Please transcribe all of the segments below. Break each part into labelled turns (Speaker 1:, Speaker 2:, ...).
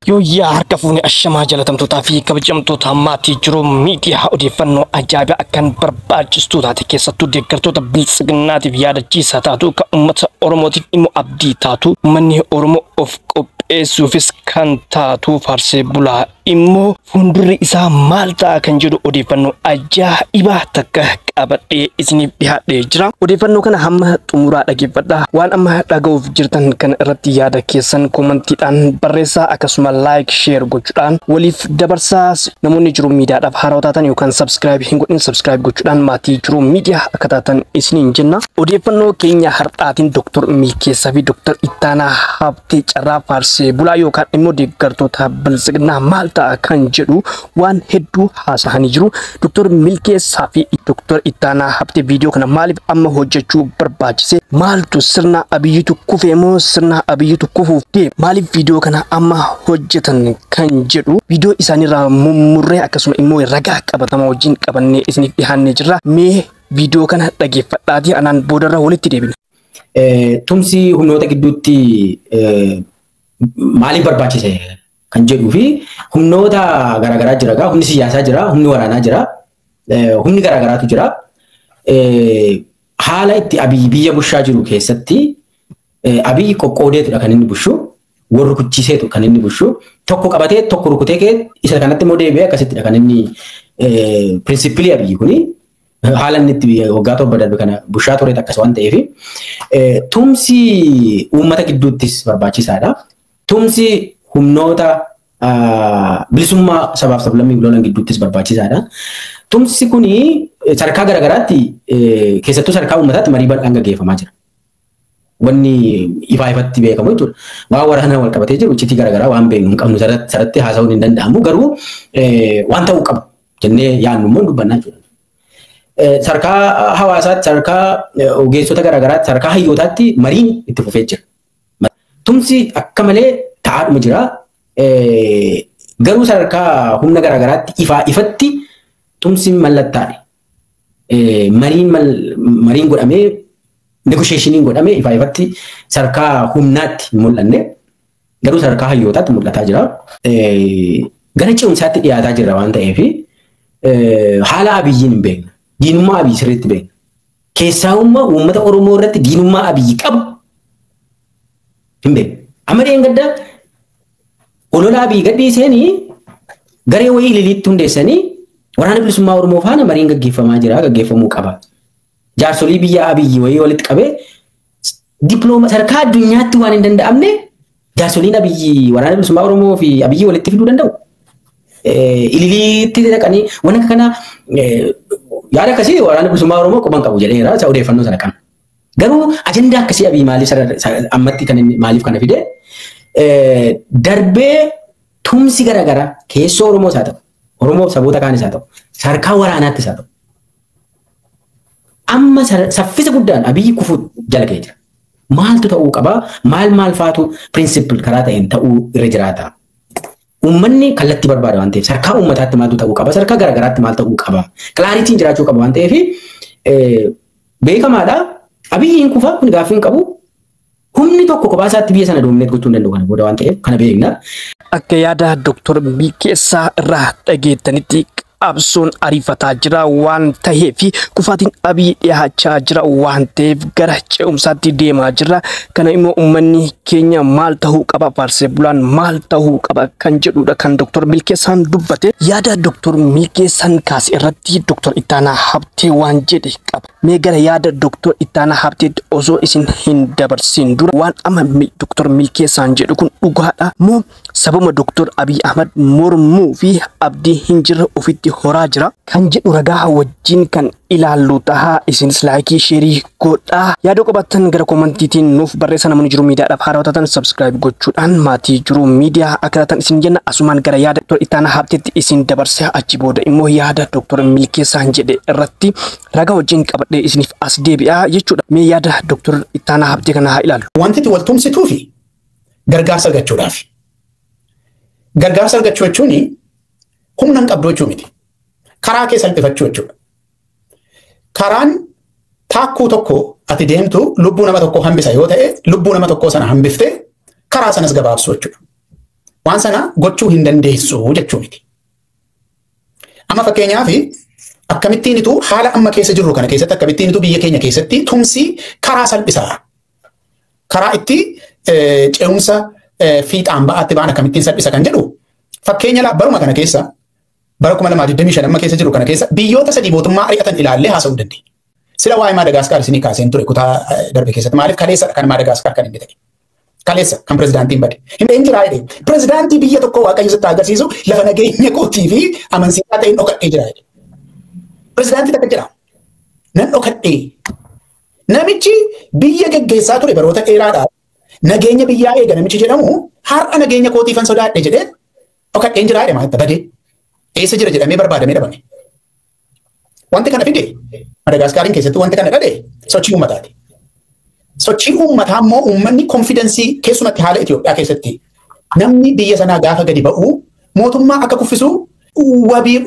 Speaker 1: Yooyyaa harka fuunee ashamaa jalatamtootaa fi kabajamtoota maatii Jiruu Miidiyaa, odeeffannoo ajaa'ibaa akkan barbaachistuu taate, keessattuu deeggartoota biltsiginnaatiif yaadachiisaa taatu, kan uummata Oromootiif immoo abdii taatu, uummanni Oromoo of qopheessuufis kan taatu, faarsee bulaa immoo fuuldurri isaa maal ta'a kan jedhu odeeffannoo ajaa'ibaa takka qabadhee isiniif dhiyaadhee jira. Odeeffannoo kana hamma xumuraa dhaggeeffadhaa. Waan amma dhaga'uuf jirtan kana irratti yaada keessan komantiidhaan barreessaa, akkasuma like, share gochuudhaan waliif dabarsaa. Namoonni Jiruu Miidiyaadhaaf haarawaa taatan yookaan subscribe hin godhin, subscribe gochuudhaan maatii Jiruu Miidiyaa akka taatan isiniin jenna. Odeeffannoo keenya har'aatiin Dr. Milkeessaa fi Dr. Ittaanaa Habtee carraa faarsee bulaa yookaan immoo deeggartoota biltsiginnaa maal ta'a kan jedhu waan hedduu haasa'anii jiru. Dr. Milkeessaa fi Dr. Ittaanaa Habtee viidiyoo kana maaliif amma hojjechuu barbaachise? Maaltu sirna Abiyyitu kufee moo sirna Abiyyitu kufuuf deema? Maaliif viidiyoo kana amma hojjetan kan jedhu viidiyoo isaaniirraa mummurree, akkasuma immoo ragaa qabatamaa wajjin qabannee isiniif dhiyaannee jirra. Mee viidiyoo kana dhageeffadhaatii anaan boodarra walitti deebina.
Speaker 2: Tumsi humnoota gidduutti maaliif barbaachise kan jedhuu fi humnoota garaagaraa jira gaa, humni siyaasaa jira, humni waraanaa jira, humni garaagaraatu jira. Haala itti Abiyyi biyya bushaa jiru keessatti Abiyyi qoqqoodeetudha kan inni bushu, wal rukuchiiseetu kan inni bushu, tokko qabatee tokko rukutee kee isa kanatti immoo deebi'ee akkasittidha kan inni principle Abiyyi kuni haala inni itti waggaa 7 darbe kana bushaa ture akkas waan ta'eef tumsi uummata gidduuttis barbaachisaadha. Tumsi humnoota bilisummaa sabaaf sablammii lolan gidduuttis barbaachisaadha. Tumsi kuni sadarkaa garaagaraatti, keessattuu sadarkaa uummataatti marii bal'aan gaggeeffamaa jira. Wanni ifaa ifatti beekamu jechuudha. Waan waraanaa wal qabatee jiru iccitii garaagaraa waan beeknu hin qabnu, sarratti haasa'uun hin danda'amu, garuu waan ta'uu qabu jennee yaadnu immoo dubbannaa jechuudha. Sadarkaa hawaasaatti, sadarkaa ogeessota garaagaraatti, sadarkaa hayyootaatti mariin itti fufee jira. Tumsi akka malee ta'aadhuma jira. Garuu sadarkaa humna garaagaraatti ifaa ifatti tumsi mallattaa'e. Mariin godhamee, negotiationiin godhamee ifaa ifatti sadarkaa humnaatti hin mul'anne, garuu sadarkaa hayyootaatti mul'ataa jira. Gara ce'umsaatti dhiyaataa jirra waan ta'eef haala Abiyyiin hin beekna. Diinummaa Abiyyi sirriitti beekna. Keessaa'ummaa uummata Oromoo irratti diinummaa Abiyyi qabu hin beekna. Amma dheengadda olola Abiyyi gadhiiseenii garee wayii Ililiitti hundeessanii waraana bilisummaa Oromoo faana mariin gaggeeffamaa jira, gaggeeffamuu qaba. Jaarsolii biyya Abiyyi wayii walitti qabee dippiloomaa sadarkaa addunyaatti waan hin danda'amne jaarsoliin Abiyyi waraana bilisummaa Oromoo fi Abiyyi walitti fiduu danda'u. Ililiitti dhaqanii waan akka kanaa yaada akkasii waraana bilisummaa Oromoo quban qabu jedheera, isa odeeffannoo sana qabna. Garuu ajandaa akkasii Abiyyi maaliif ammatti kan inni maaliif kana fide? Darbee tumsi garaagaraa keessoo Oromoos haa ta'u, Oromoo saboota kaanis haa ta'u, sadarkaa waraanaattis haa ta'u. Amma saffisa guddaan Abiyyi kufuu jala ga'ee jira. Maaltu ta'uu qaba? Maal maal faatu principle karaa ta'een ta'uu irra jiraata? Uummanni kallattii barbaada waan ta'eef sadarkaa uummataatti maaltu ta'uu qaba? Sadarkaa garaagaraatti maal ta'uu qaba? Clarityn jiraachuu qaba waan ta'eef beekamaadha. Abiyyiin kufa, kun gaaffii hin qabu. Humni tokko kophaa isaatti biyya sana dominate gochuu hin danda'u kana booda waan ta'eef kana beekna.
Speaker 1: Akka yaada Dr. Milkeessaa irraa dhageettanitti, qabsoon ariifataa jira waan ta'eef, kufaatiin Abiy dhiyaachaa jira waan ta'eef gara ce'umsaatti deemaa jira. Kana immoo uummanni keenya maal ta'uu qaba, faarsee bulaan maal ta'uu qaba kan jedhudha kan Dr. Milkeessaan dubbate. Yaada Dr. Milkeessaan kaase irratti Dr. Ittaanaa Habtee waan jedhe qaba. Mee gara yaada Dr. Ittaanaa Habteetti osoo isin hin dabarsin dura, waan amma Dr. Milkeessaan jedhu kun dhugaadha moo sababa Dr. Abiy Ahmad mormuu fi abdii hin jirre ofitti horaa jira kan jedhu ragaa wajjin kan ilaallu tahaa. Isinis like, share godhaa. Yaada qabaattan gara komantiitiin nuuf barreessa. Namoonni Jiru Miidiyaadhaaf haarawaa taatan subscribe gochuudhaan maatii Jiru Miidiyaa akka taatan isin jenna. Asumaan gara yaada Dr. Ittaanaa Habteetti isin dabarse. Achi booda immoo yaada Dr. Milkeessaan jedhe irratti ragaa wajjin qabadhee isiniif as deebi'aa jechuudha. Mee yaada Dr. Ittaanaa Habtee kana haa ilaallu.
Speaker 3: Wanti itti wal tumsituu fi gargaarsa argachuudhaaf. Gargaarsa argachuu jechuun humna hin qabdu jechuu miti. Karaa kee salphifachuu jechuudha. Karaan taakkuu tokko ati deemtu lubbuu nama tokkoo hambisa yoo ta'e, lubbuu nama tokkoo sana hambiftee karaa sanas gabaabsuu jechuudha. Waan sana gochuu hin dandeessu jechuu miti. Amma fakkeenyaaf akkamittiinitu haala amma keessa jirru kana keessatti akkamittiinitu biyya keenya keessatti tumsi karaa salphisaa. Karaa itti ce'umsa fiixaan ba'aatti ba'an akkamittiin salphisa kan jedhu fakkeenya baruma kana keessa bara 2025 amma keessa jiru kana keessa biyyoota sadii mootummaa ari'atan ilaallee haasa'uu dandeenya. Sila waa'ee Maadagaasikaar isinii kaaseen ture kutaa darbe keessatti maaliif kaleessa kan Maadagaasikaar kan inni ta'e. Kaleessa kan pirezidaantiin bade. Hin jiraa jedhee pirezidaantii biyya tokkoo Waaqayyo sitti agarsiisu lafa nageenya kootii fi amansiisaa ta'een dhokadhee jira jedhe. Pirezidaantii takka jira. Nan dhokadhee. Namichi biyya geggeessaa ture baroota dheeraadhaaf nageenya biyyaa eega namichi jedhamu har'a nageenya kootiifan sodaadhe jedhee dhokadheen jiraa jedhe maal badee. Eessa jira jedhamee barbaadamee dhabame. Wanti kana fide Madagaskaariin keessatti wanti kana dhade sochii uummataati. Sochii uummataa immoo uummanni konfidensii keessumatti haala Itoophiyaa keessatti namni biyya sanaa gaafa gadi ba'u mootummaa akka kuffisu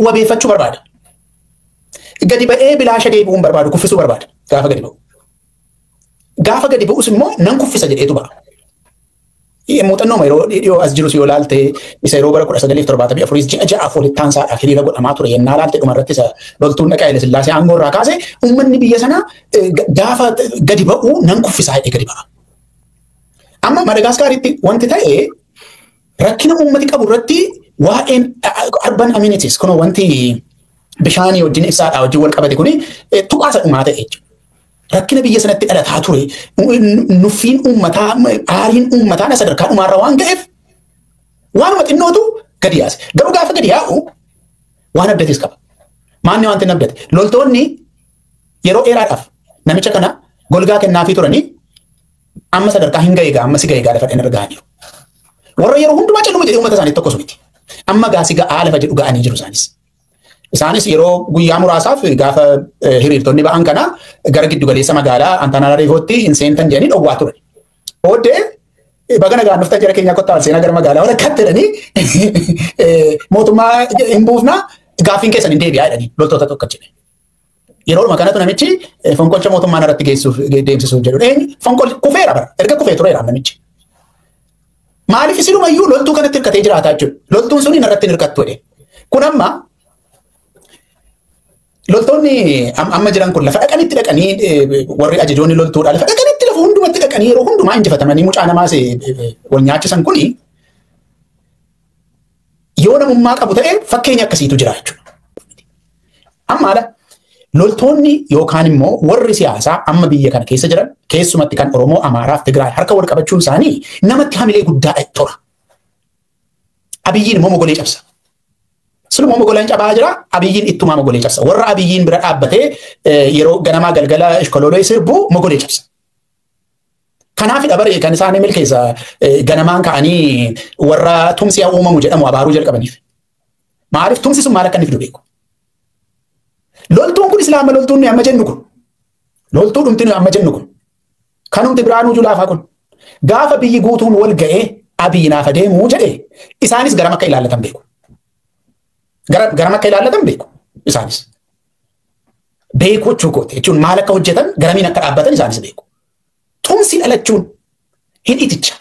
Speaker 3: wabeeffachuu barbaada. Gadi ba'ee bilaasha deebi'uun barbaadu kuffisuu barbaada gaafa gadi ba'u. Gaafa gadi ba'us immoo nan kuffisa jedheetu ba'a. Muuxannooma yeroo dhiyoo as jirus yoo laalte isa yeroo bara 1974 ji'a ja'aaf walitti aansaadhaaf hiriira godhamaa ture yennaa laalte dhumarratti isa loltuun dhaqaa Haile Sillaasee aangoo irraa kaase uummanni biyya sanaa gaafa gadi ba'u nan kuffisaa jedhee gadi ba'a. Amma Madagaskaaritti wanti ta'e rakkina uummati qabu irratti waa'een urban amenities kunoo wanti bishaanii wajjin ibsaadhaa wajjin wal qabate kuni tuqaasa dhumaa ta'e jechuudha. Rakkina biyya sanatti dhalataa ture nuffiin uummataa aariin uummataa sadarkaa dhumaarra waan ga'eef waanuma xinnootu gadi yaase. Garuu gaafa gadi yaa'u waan abdates qaba. Maanni wanti hin abdate? Loltoonni yeroo dheeraadhaaf namicha kana golgaa kennaafii turanii amma sadarkaa hin ga'e amma si ga'e lafa dheena ga'aniiru. Warra yeroo hundumaa calluma jedhee uummata isaanii tokkos miti. Amma gaasi ga'aa lafa jedhu ga'anii jiru isaanis. Isaanis yeroo guyyaa muraasaaf gaafa hiriirtonni ba'an kana gara giddu galeessa magaalaa Antananariivootti hin seentan jedhanii dhowwaa turan. Booddee baga nagaan dhuftan jara keenya kottaa seenaa gara magaalaa walakkaatti jedhanii mootummaa hin buufnaa gaaffiin keessan hin deebi'aa jedhanii loltoota tokko jedhe. Yeroodhuma kanatu namichi fonqolcha mootummaan irratti geessuuf deemsisuuf jedhu eenyu fonqol kufeera bara erga kufee tureera namichi. Maaliif isilumayyuu loltuu kanatti hirkatee jiraataa jechuudha. Loltuun sun irratti hin hirkattu jedhe. Kun amma loltoonni amma jiran kun lafa dhaqanitti dhaqanii warri ajajoonni loltuudha lafa dhaqanitti lafa hundumatti dhaqanii yeroo hundumaa injifatamanii mucaa namaas wal nyaachisan kuni yoo namummaa qabu ta'e fakkeenya akkasiitu jira jechuudha. Ammaadha loltoonni yookaan immoo warri siyaasaa amma biyya kana keessa jiran keessumatti kan Oromoo, Amaaraa fi Tigraay harka wal qabachuun isaanii namatti hamilee guddaa tora. Abiyyiin immoo mogolee cabsa. Siluma mogoleen cabaa jira, Abiyyiin ittumaa mogolee cabsa. Warra Abiyyiin bira dhaabbatee yeroo ganamaa galgala ishkolooloo sirbu mogolee cabsa. Kanaafidha bare kan isaan milkeessa ganamaan ka'anii warra tumsi uumamu jedhamu abaaruu jalqabaniif. Maaliif tumsi sun maal akka inni fidu beeku? Loltuun kun islaama loltuun nuyi amma jennu kun. Loltuu dhumti nuyi amma jennu kun. Kanumti Biraanuu Julaafaa kun. Gaafa biyyi guutuun wal ga'ee Abiyyi naaf adeemuu jedhee isaanis garam akka ilaallatan beeku. Garam akka ilaallatan beeku isaanis. Beeku jechuu kooti jechuun maal akka hojjetan garamiin akka dhaabbatan isaanis beeku. Tumsi dhalachuun hin iticha.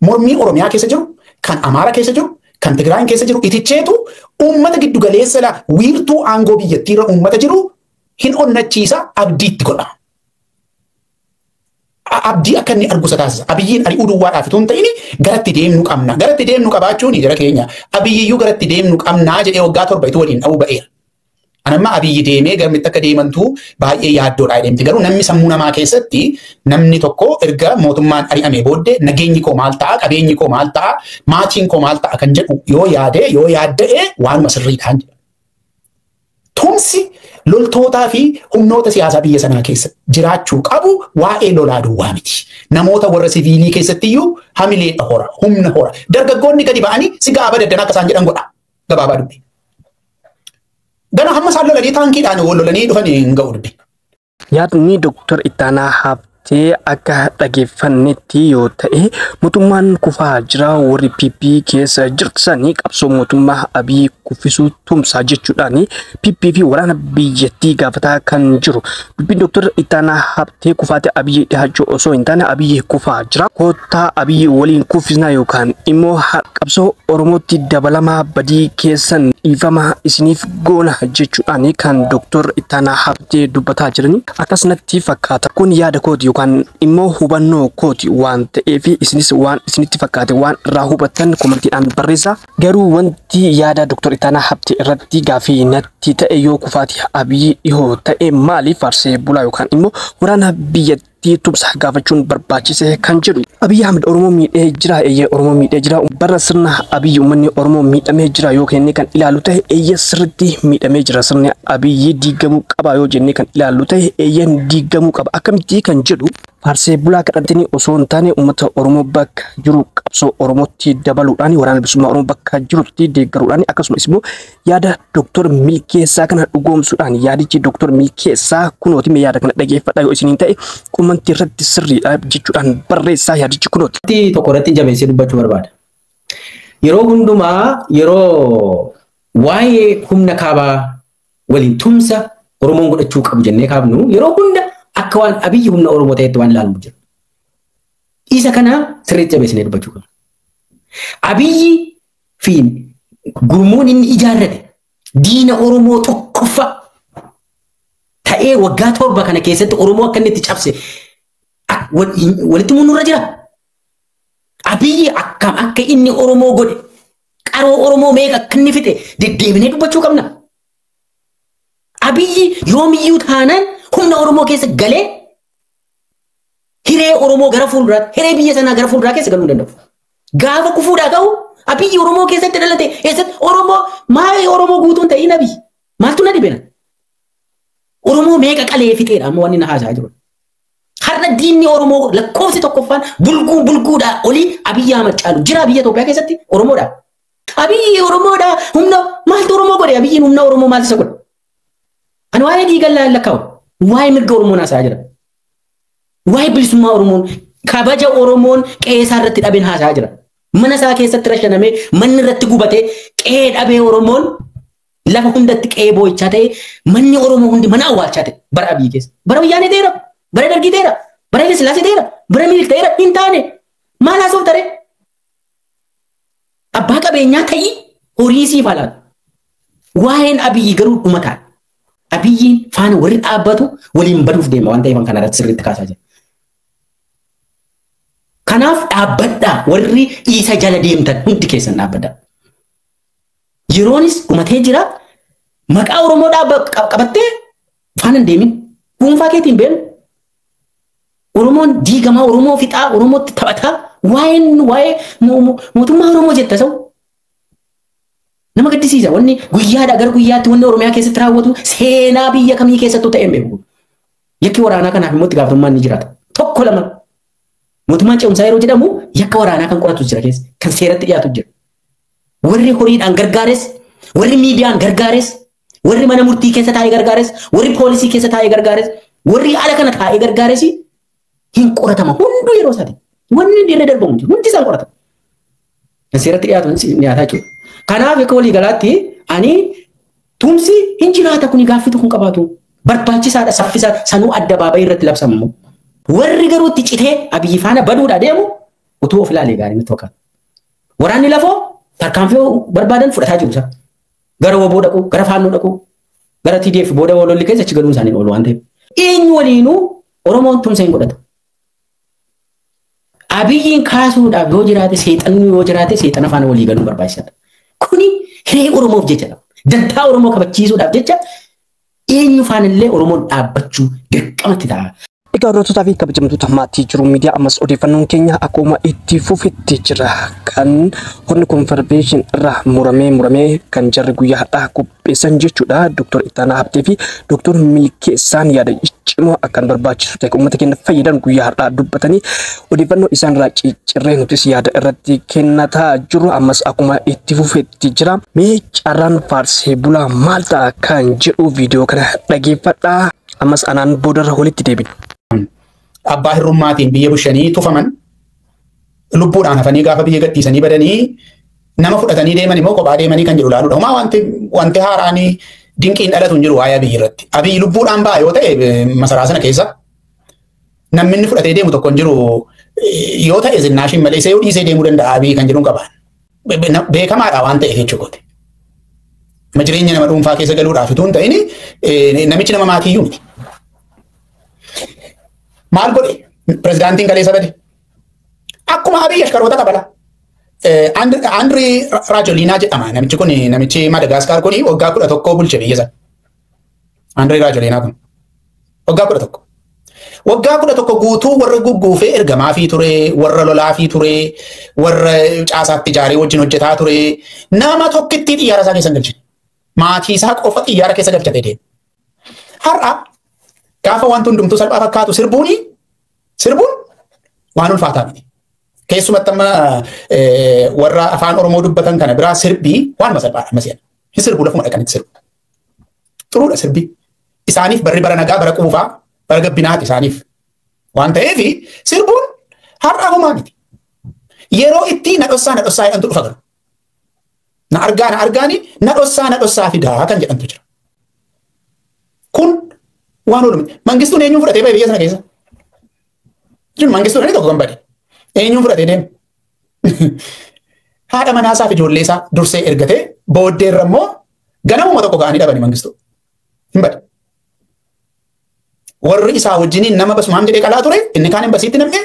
Speaker 3: Mormii Oromiyaa keessa jiru, kan Amaara keessa jiru, kan Tigraayin keessa jiru iticheetu uummata giddu galeessa wiirtuu aangoo biyyattiirra uummata jiru hin onnachiisa abdiitti godha. Abdii akka inni argu isa taasisa. Abiyyiin ari'uu duwwaadhaaf itoo hin ta'in garatti deemnu qabna. Garatti deemnu qabaachuun jara keenya. Abiyyiyyuu garatti deemnu qabnaa jedhee waggaa 7 ituu waliin dha'uu ba'eera. Anamma Abiyyi deemee garamitti akka deemantu baay'ee yaaddoodha jedhamti. Garuu namni sammuu namaa keessatti namni tokko erga mootummaan ari'amee booddee nageenyi koo maal ta'a, qabeenyi koo maal ta'a, maatiin koo maal ta'a kan jedhu yoo yaade yoo yaadda'e waanuma sirriidhaan jedha. Tumsi loltootaa fi humnoota siyaasaa biyya sanaa keessa jiraachuu qabu waa'ee lolaa duwwaa miti. Namoota warra siviilii keessatti iyyuu hamilee hora, humna hora. Dargaggoonni gadi ba'anii si gaaba daddan akka isaan jedhan godha. Gabaabaa dubbi. Gana hamma isaan lolanii taankiidhaan wal lolanii dhufanii hin ga'u dubbi.
Speaker 1: Yaadni Dooktar Ittaanaa Habtee akka dhageeffannetti yoo ta'e, mootummaan kufaa jira, warri PP keessa jirtanii qabsoo mootummaa Abiy kuffisuu tumsaa jechuudhaan PP fi waraana biyyattii gaafataa kan jiru. Dubbiin Dr. Ittaanaa Habtee kufaatee Abiy dhiyaachuu osoo hin taane Abiy kufaa jira. Koottaa Abiy waliin kuffisnaa yookaan immoo qabsoo Oromootti dabalamaa badii keessan dhiifama isiniif goona jechuudhaan kan Dr. Ittaanaa Habtee dubbataa jirani. Akkasumatti fakkaata. Kun yaada kooti yookaan immoo hubannoo kooti waan ta'eef isinis waan isinitti fakkaate waan irraa hubattan komantiidhaan barreessaa. Garuu wanti yaada Dr. Ittaanaa Habtee irratti gaafii natti ta'e, yoo kufaati Abiy dhihoo ta'e maaliif faarsee bulaa yookaan immoo waraana biyyattii tumsa gaafachuun barbaachise kan jedhu. Abiy Ahmed Oromoo miidhee jira, eeyyee Oromoo miidhee jira. Bara sirna Abiy uummanni Oromoo miidhamee jira yoo kennee kan ilaalu ta'e, eeyyee sirriitti miidhamee jira. Sirni Abiy diigamuu qaba yoo jennee kan ilaallu ta'e, eeyyeen diigamuu qaba. Akkamitti kan jedhu faarsee bulaa kadhatanii osoo hin taane uummata Oromoo bakka jiru qabsoo Oromootti dabaluudhaan, waraana bilisummaa Oromoo bakka jirutti deeggaruudhaan, akkasumas immoo yaada Dr. Milkeessaa kana dhugoomsuudhaan. Yaadichi Dr. Milkeessaa kunooti, mee yaada kana dhageeffadhaa, yoo isiniin ta'e komantii irratti sirriidha jechuudhaan barreessaa, yaadichi kunooti.
Speaker 2: Tokko irratti jabeessee dubbachuu barbaada. Yeroo hundumaa yeroo waa'ee humna kaabaa waliin tumsa Oromoon godhachuu qabu jennee kaafnu, yeroo hunda akka waan Abiyyi humna Oromoo ta'etti waan ilaalu jira. Isa kana sirriitti jabeessinee dubbachuu qabna. Abiyyi fi gurmuun inni ijaarrate diina Oromoo tokkoffaa ta'ee waggaa 7 kana keessatti Oromoo akka inni itti cabse walitti muunurra jira. Abiyyi akkam akka inni Oromoo godhe, qaroo Oromoo meeqa akka inni fixe deddeebinee dubbachuu qabna. Abiyyi yoomiyyuu taanaan humna Oromoo keessa galee hiree Oromoo gara fuulduraatti, hiree biyya sanaa gara fuulduraa keessa galuu hin danda'u. Gaafa kufuudhaa ka'u Abiyyi Oromoo keessatti dhalate eessatti Oromoo maal Oromoo guutuun ta'in Abiyyi maaltu na dhibena? Oromoo meeqa qalee fixeedha amma wanni na haasaa jiru. Har'a diinni Oromoo lakkoofsi tokkoffaan bulguu bulguudhaa olii Abiyyi Ahmad caalu jira biyya Itoophiyaa keessatti Oromoodha. Abiyyi Oromoodha, humna maaltu Oromoo godhe? Abiyyiin humna Oromoo maaltu isa godhe? Ani waa'ee dhiigan lakkaa'u, waa'ee mirga Oromoo haasaa jira. Waa'ee bilisummaa Oromoon, kabaja Oromoon qe'ee isaa irratti dhabeen haasaa jira. Mana isaa keessatti rashanamee, manni irratti gubatee, qe'ee dhabee, Oromoon lafa hundatti qe'ee boo'ichaa ta'e, manni Oromoo hundi mana awwaalchaa ta'e bara Abiyyi keessa. Bara Wayyaanee ta'eera, bara Dargii ta'eera, bara Haile Sillaasee ta'eera, bara Minilik ta'eera, hin taane. Maal haasoof taree? Abbaa qabeenyaa ta'ii horii siif haa laatu. Waa'een Abiyyi garuu dhumataan. Abiyyiin faana warri dhaabbatu waliin baduuf deema waan ta'eef kana irratti sirriitti kaasaa jira. Kanaaf dhaabbadhaa, warri isa jala deemtan hundi keessan dhaabbadhaa. Yeroonis dhumatee jira. Maqaa Oromoo qabattee faana hin deemin. Dhuunfaa keetiin beenu. Oromoon diigamaa, Oromoo fixaa, Oromootti taphataa, waa'een waa'ee mootummaa Oromoo jetta sa'u. Nama gaddisiisa, wanni guyyaadhaa gara guyyaatti wanni Oromiyaa keessatti raawwatu seenaa biyya kamii keessattuu ta'e hin beeku. Yakki waraanaa kanaaf immoo itti gaafatamummaan ni jiraata. Tokko lama. Mootummaan ce'umsaa yeroo jedhamu yakka waraanaa kan qoratu jira keessa, kan seeratti dhiyaatu jira. Warri horiidhaan gargaares, warri miidiyaan gargaares, warri mana murtii keessa taa'ee gargaares, warri poolisii keessa taa'ee gargaares, warri ala kana taa'ee gargaares hin qoratama hunduu yeroo isaati. Wanni irra darbamu jiru hundi isaan qoratama. Kan seeratti dhiyaatu dhiyaataa jechuudha. Kanaaf akka waliigalaatti ani tumsi hin jiraata, kuni gaaffitu kun qabaatu. Barbaachisaadha, saffisa sanuu adda baabayii irratti labsamamu. Warri garuu itti citee Abiyyi faana baduudhaa deemu utuu of ilaalee gaarii natti fakkaata. Waraanni lafoo tarkaanfii barbaadan fudhataa jiru isa. Gara WBO dhaqu, gara Faannoo dhaqu, gara TDF booda lolli keessa achi galuun isaanii oolu waan ta'eef. Eenyu waliinuu Oromoon tumsa hin godhatu. Abiyyiin kaasuudhaaf yoo jiraate, seexanni yoo jiraate, seexana faana walii galuun barbaachisaadha. Kuni hiree Oromoof jecha, dantaa Oromoo kabachiisuudhaaf jecha eenyu faanillee Oromoon dhaabbachuu dirqamatti ta'a.
Speaker 1: Egaa hordoftoota fi kabajamtoota maatii Jiru Miidiyaa, ammas odeeffannoon keenya akkuma itti fufetti jira. Kan Horn Conversation irraa muramee muramee kan jarri guyyaa har'aa qopheessan jechuudha. Dr. Ittaanaa Habtee fi Dr. Milkeessaan yaada ciccimoo akkan barbaachisu ta'e uummata keenya fayyadan guyyaa har'aa dubbatanii odeeffannoo isaan irraa ciccirree nutis yaada irratti kennataa jiru, ammas akkuma itti fufetti jira. Mee carraan faarsee bulaa maal ta'a kan jedhu viidiyoo kana dhageeffadhaa. Ammas anaan boodarra walitti deebina.
Speaker 3: abbaa hirrummaatiin biyya bushanii tufaman lubbuudhaan hafanii gaafa biyya gadhiisanii badanii nama fudhatanii deeman immoo kophaa deemanii kan jedhu ilaaluudha. Homaa wanti haaraanii dinqiin dhalatu hin jiru waa'ee Abiyyi irratti. Abiyyi lubbuudhaan ba'a yoo ta'e masaraa sana keessa namni inni fudhatee deemu tokko hin jiru yoo ta'e Zinnaashiin malee isa yoo dhiisee deemuu danda'a Abiyyi kan jedhuun qabaan. Beekamaadha waan ta'eef jechuudha. Ma jireenya nama dhuunfaa keessa galuudhaaf utuu hin ta'in namichi nama maatiiyyuu miti. Maal godhe pirezidaantiin kaleessa bade? Akkuma Abiyyi ashkaroota qabala. Andrii Raajoliinaa jedhama. Namichi kun, namichi Madagaskar kun, waggaa 11 bulche biyya sana. Andrii Raajoliinaa kun waggaa 11. Waggaa 11 guutuu warra gugguufee ergamaafii ture, warra lolaafii ture, warra caasaatti ijaaree wajjin hojjetaa ture, nama tokkittii xiyyaara isaa keessa hin galchine. Maatii isaa qofa xiyyaara keessa galchatee deema. Har'a gaafa wanti hundumtuu salphaa fakkaatu sirbuun waan ulfaataa miti. Keessumatti amma warra afaan Oromoo dubbatan kana biraa sirbii waanuma salphaadha amma si'ana. Hin sirbu, lafuma dhaqanitti sirbu. Xuruudha sirbii. Isaaniif barri bara nagaa, bara quufaa, bara gabbinaati isaaniif. Waan ta'eef sirbuun har'a homaa miti. Yeroo itti na dhossaa na dhossaa jedhamtu dhufa garuu. Na argaa na argaani na dhossaa na dhossaa fidaa kan jedhamtu jira. Kun waan oolu miti. Mangistuun eenyuun fudhatee ba'e biyya sana keessa? Jechuun Mangistuun inni tokko kan bade. Eenyuun fudhatee deeme? Haadha manaasaa fi ijoollee isaa dursee ergatee booddeerra immoo ganamuma tokko ka'anii dhabani Mangistuu. Hin bade. Warri isaa wajjiniin nama basumaam jedhee qalaa ture, inni kaan embasiitti nam'e,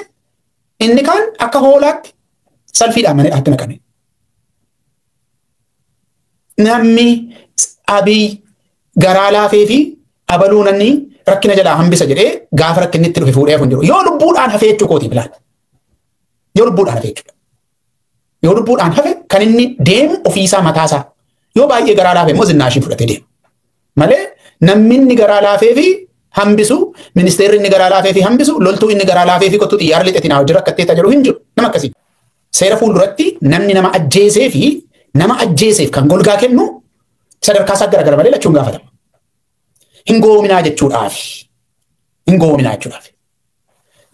Speaker 3: inni kaan akka hoolaatti salfiidhaan mana hidhaatti naqame. Namni Abiy garaa laafee fi abaluu namni rakkina jalaa hambisa jedhee gaafa rakkinni itti dhufe fuudhee hafu hin jiru. Yoo lubbuudhaan hafee jechuu kooti bilaan. Yoo lubbuudhaan hafe jechuudha. Yoo lubbuudhaan hafe kan inni deemu ofiisaa mataasaa. Yoo baay'ee garaa laafee immoo Zinnaashiin fudhatee deema. Malee namni inni garaa laafee fi hambisu, ministeerri inni garaa laafee fi hambisu, loltuu inni garaa laafee fi kottuu xiyyaara lixetiin haa hojii rakkatteetta jedhu hin jiru. Nama akkasii. Seera fuulduratti namni nama ajjeesee fi nama ajjeeseef kan golgaa kennu sadarkaa isaa garagara malee lachuun gaafatama. Hin goominaa jechuudhaaf. Hin goominaa jechuudhaaf.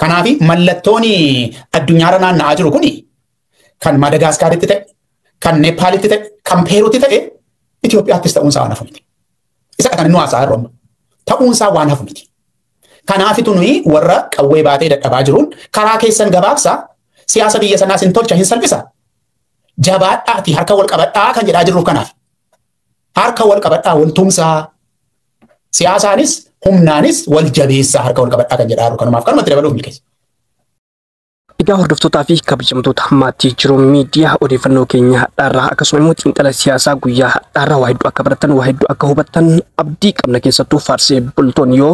Speaker 3: Kanaaf mallattoon addunyaarra naanna'aa jiru kuni kan Madagaskaaritti ta'e, kan Neepaalitti ta'e, kan Peeruutti ta'e, Itoophiyaattis ta'uunsaa waan hafu miti. Isa kan nu haasa'aa jirru amma. Ta'uunsaa waan hafu miti. Kanaafitu nuyi warra qawwee baatee dadhabaa jiruun karaa keessan gabaabsaa, siyaasa biyya sanaas hin tolcha, hin salphisa. Jabaadhaati harka wal qabadhaa kan jedhaa jirruuf kanaaf. Harka wal qabadhaa, wal tumsaa. Siyaasaanis humnaanis wal jabeessaa, harka wal qabadhaa kan jedhaa jiru kanumaaf, kanumatti dabaluuf milkeessa.
Speaker 1: Egaa hordoftootaa fi kabajamtoota maatii Jiruu Miidiyaa, odeeffannoo keenya hadhaarraa akkasuma immoo xiinxala siyaasaa guyyaa hadhaarraa waa hedduu akka baratan, waa hedduu akka hubattan abdii qabna. Keessattuu faarsee bultoonni yoo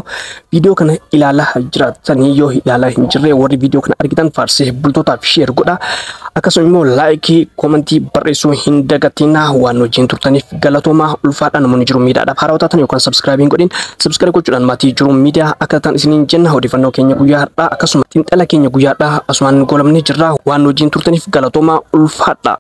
Speaker 1: viidiyoo kana ilaalaa jiraatanii, yoo ilaalaa hin jirre, warri viidiyoo kana argitan faarsee bultootaaf share godha, akkasuma immoo like, comment barreessuu hin dagatinaa. Waan wajjin turtaniif galatoomaa, ulfaadhaa. Namoonni Jiruu Miidiyaadhaaf haarawaa taatan yookaan subscribe hin godhin, subscribe gochuudhaan maatii Jiruu Miidiyaa akka ta'an isiniin jenna. Odeeffannoo keenya guyyaa har'aa akkasuma xiinxala keenya guyyaa har'aa asumaan goolabnee jirra. Waan wajjin turtaniif galatoomaa, ulfaadha.